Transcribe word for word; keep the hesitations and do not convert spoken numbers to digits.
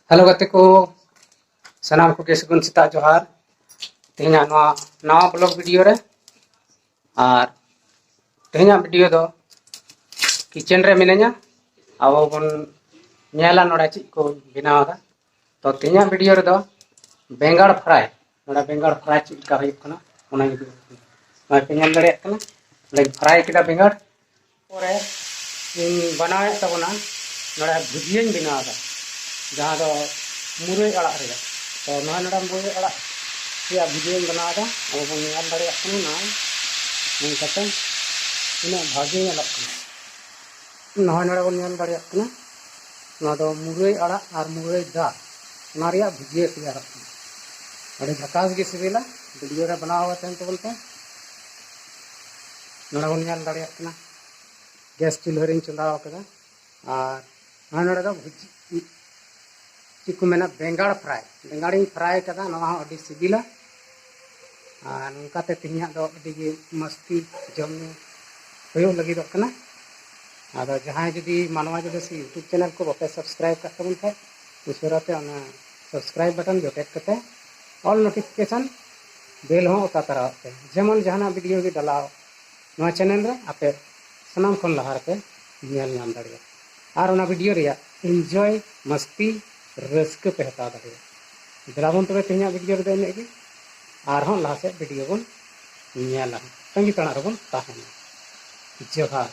Hello ᱜᱟᱛᱮ ᱠᱚ, ᱥᱟᱱᱟᱢ ᱠᱚᱜᱮ ᱥᱟᱹᱜᱩᱱ ᱥᱮᱛᱟᱜ ᱡᱚᱦᱟᱨ᱾ ᱛᱮᱦᱮᱧᱟᱜ ᱱᱚᱣᱟ ᱱᱟᱣᱟ ᱵᱞᱚᱜ ᱵᱷᱤᱰᱤᱭᱳ ᱨᱮ, ᱟᱨ ᱛᱮᱦᱮᱧᱟᱜ ᱵᱷᱤᱰᱤᱭᱳ ᱫᱚ ᱠᱤᱪᱮᱱ ᱨᱮ ᱢᱤᱱᱟᱹᱧᱟ᱾ ᱟᱵᱚ ᱵᱚᱱ ᱧᱮᱞᱟ ᱱᱚᱰᱮ ᱪᱮᱫ ᱠᱚ ᱵᱮᱱᱟᱣ ᱮᱫᱟ᱾ ᱛᱚ ᱛᱮᱦᱮᱧᱟᱜ ᱵᱷᱤᱰᱤᱭᱳ ᱨᱮᱫᱚ ᱵᱮᱸᱜᱟᱲ ᱯᱷᱨᱟᱭ, ᱱᱚᱰᱮ ᱵᱮᱸᱜᱟᱲ ᱯᱷᱨᱟᱭ ᱪᱮᱫ ᱞᱮᱠᱟ ᱦᱩᱭᱩᱜ ᱠᱟᱱᱟ ᱚᱱᱟ ᱜᱮ᱾ ᱱᱚᱜᱼᱚᱭ ᱯᱮ ᱧᱮᱞ ᱫᱟᱲᱮᱭᱟᱜ ᱠᱟᱱᱟ, ᱱᱚᱰᱮᱧ ᱯᱷᱨᱟᱭ ᱠᱮᱫᱟ ᱵᱮᱸᱜᱟᱲ᱾ ᱯᱚᱨᱮ ᱤᱧ ᱵᱮᱱᱟᱣᱮᱫ ᱛᱟᱵᱚᱱᱟ ᱱᱚᱰᱮ ᱵᱷᱩᱡᱤᱭᱟᱹᱧ ᱵᱮᱱᱟᱣ ᱮᱫᱟ, ᱡᱟᱦᱟᱸ ᱫᱚ ᱢᱩᱨᱟᱹᱭ ᱟᱲᱟᱜ ᱨᱮᱭᱟᱜ᱾ ᱛᱚ ᱱᱚᱜᱼᱚᱭ ᱱᱚᱰᱮ ᱢᱩᱨᱟᱹᱭ ᱟᱲᱟᱜ ᱨᱮᱭᱟᱜ ᱵᱷᱩᱡᱤᱭᱟᱹᱧ ᱵᱮᱱᱟᱣ ᱮᱫᱟ᱾ ᱟᱵᱚ ᱵᱚᱱ ᱧᱮᱞ ᱫᱟᱲᱮᱭᱟᱜ ᱠᱟᱱᱟ ᱱᱚᱣᱟ ᱧᱮᱞ ᱠᱟᱛᱮ ᱛᱤᱱᱟᱹᱜ ᱵᱷᱟᱜᱮ ᱧᱮᱞᱚᱜ ᱠᱟᱱᱟ᱾ ᱱᱚᱜᱼᱚᱭ ᱱᱚᱰᱮ ᱵᱚᱱ ᱧᱮᱞ ᱫᱟᱲᱮᱭᱟᱜ ᱠᱟᱱᱟ, ᱱᱚᱣᱟ ᱫᱚ ᱢᱩᱨᱟᱹᱭ ᱟᱲᱟᱜ ᱟᱨ ᱢᱩᱨᱟᱹᱭ ᱫᱟᱜ, ᱚᱱᱟ ᱨᱮᱭᱟᱜ ᱵᱷᱩᱡᱤᱭᱟᱹ ᱛᱮᱭᱟᱨᱚᱜ ᱠᱟᱱᱟ᱾ ᱟᱹᱰᱤ ᱡᱷᱟᱠᱟᱥ ᱜᱮ ᱥᱤᱵᱤᱞᱟ᱾ ᱵᱷᱤᱰᱤᱭᱳ ᱨᱮ ᱵᱮᱱᱟᱣ ᱛᱟᱦᱮᱱ ᱛᱟᱵᱚᱱ ᱯᱮ᱾ ᱱᱚᱰᱮ ᱵᱚᱱ ᱧᱮᱞ ᱫᱟᱲᱮᱭᱟᱜ ᱠᱟᱱᱟ, ᱜᱮᱥ ᱪᱩᱞᱦᱟᱹ ᱨᱤᱧ ᱪᱚᱸᱫᱟ ᱟᱠᱟᱫᱟ᱾ ᱟᱨ ᱱᱚᱜᱼᱚᱭ ᱱᱚᱰᱮ ᱫᱚ ᱵᱷᱩᱡᱤ, ᱪᱮᱫ ᱠᱚ ᱢᱮᱱᱟ, ᱵᱮᱸᱜᱟᱲ ᱯᱷᱨᱟᱭ, ᱵᱮᱸᱜᱟᱲᱤᱧ ᱯᱷᱨᱟᱭ ᱠᱟᱫᱟ᱾ ᱱᱚᱣᱟ ᱦᱚᱸ ᱟᱹᱰᱤ ᱥᱤᱵᱤᱞᱟ᱾ ᱟᱨ ᱱᱚᱝᱠᱟᱛᱮ ᱛᱮᱦᱮᱧᱟᱜ ᱫᱚ ᱟᱹᱰᱤ ᱜᱮ ᱢᱟᱥᱛᱤ ᱡᱚᱢ ᱧᱩ ᱦᱩᱭᱩᱜ ᱞᱟᱹᱜᱤᱫᱚᱜ ᱠᱟᱱᱟ᱾ ᱟᱫᱚ ᱡᱟᱦᱟᱸᱭ ᱡᱩᱫᱤ ᱢᱟᱱᱣᱟ ᱡᱩᱫᱤ ᱥᱮ YouTube ᱪᱮᱱᱮᱞ ᱠᱚ ᱵᱟᱯᱮ ᱥᱟᱵᱥᱠᱨᱟᱭᱤᱵ ᱠᱟᱜ ᱛᱟᱵᱚᱱ ᱠᱷᱟᱡ, ᱩᱥᱟᱹᱨᱟ ᱛᱮ ᱚᱱᱟ ᱥᱟᱵᱥᱠᱨᱟᱭᱤᱵ ᱵᱟᱴᱚᱱ ᱡᱚᱴᱮᱫ ᱠᱟᱛᱮ ᱚᱞ ᱱᱳᱴᱤᱯᱷᱤᱠᱮᱥᱚᱱ ᱵᱮᱞ ᱦᱚᱸ ᱚᱛᱟ ᱛᱟᱨᱟᱣᱟᱜ ᱯᱮ, ᱡᱮᱢᱚᱱ ᱡᱟᱦᱟᱱᱟᱜ ᱵᱷᱤᱰᱤᱭᱳ ᱜᱮ ᱰᱟᱞᱟᱣ ᱱᱚᱣᱟ ᱪᱮᱱᱮᱞ ᱨᱮ ᱟᱯᱮ ᱥᱟᱱᱟᱢ ᱠᱷᱚᱱ ᱞᱟᱦᱟ ᱨᱮᱯᱮ ᱧᱮᱞ ᱧᱟᱢ ᱫᱟᱲᱮᱭᱟᱜᱼᱟ᱾ ᱟᱨ ᱚᱱᱟ ᱵᱷᱤᱰᱤᱭᱳ ᱨᱮᱭᱟᱜ ᱤᱱᱡᱚᱭ, ᱢᱟᱥᱛᱤ, ᱨᱟᱹᱥᱠᱟᱹ ᱯᱮ ᱦᱟᱛᱟᱣ ᱫᱟᱲᱮᱭᱟᱜᱼᱟ᱾ ᱫᱮᱞᱟ ᱵᱚᱱ ᱛᱚᱵᱮ ᱛᱮᱦᱮᱧᱟᱜ ᱵᱷᱤᱰᱤᱭᱳ ᱨᱮᱫᱚ ᱤᱱᱟᱹᱜ ᱜᱮ, ᱟᱨᱦᱚᱸ ᱞᱟᱦᱟ ᱥᱮᱫ ᱵᱷᱤᱰᱤᱭᱳ ᱵᱚᱱ ᱧᱮᱞᱟ᱾ ᱛᱟᱺᱜᱤ ᱛᱟᱲᱟᱜ ᱨᱮᱵᱚᱱ ᱛᱟᱦᱮᱱᱟ᱾ ᱡᱚᱦᱟᱨ᱾